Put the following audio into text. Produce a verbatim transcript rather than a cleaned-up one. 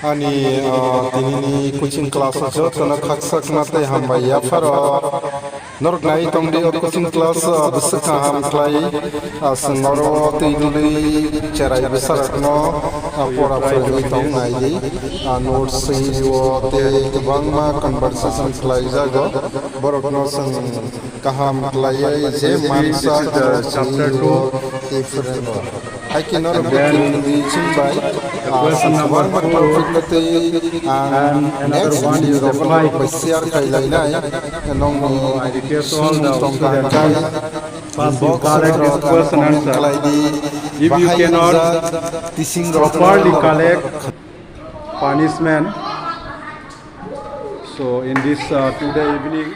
Ani, ah, tinini coaching class o jotono khakchangma tei hambai yapharo. Norok nai tongdi o coaching class, ah, bwswk kaham khlai. Ah, chwng oro twi dului cherai bwsarokno, ah, pora phwrwngwi tong nai di. Ah, notes swi o tei kwbangma conversation khlai jago. Borokno chwng kaham khlaiwi je mansa chapter two tei phwrwngo. Hai khe norok bo chwng di chwng bai, ah, chwng kwbangma tongphikma tei ang next video rok bai share khai lainai. Nongni sung tongkha hwnkhe box rok ano comment khlai di. If you cannot properly collect punishment, so in this, uh, today evening,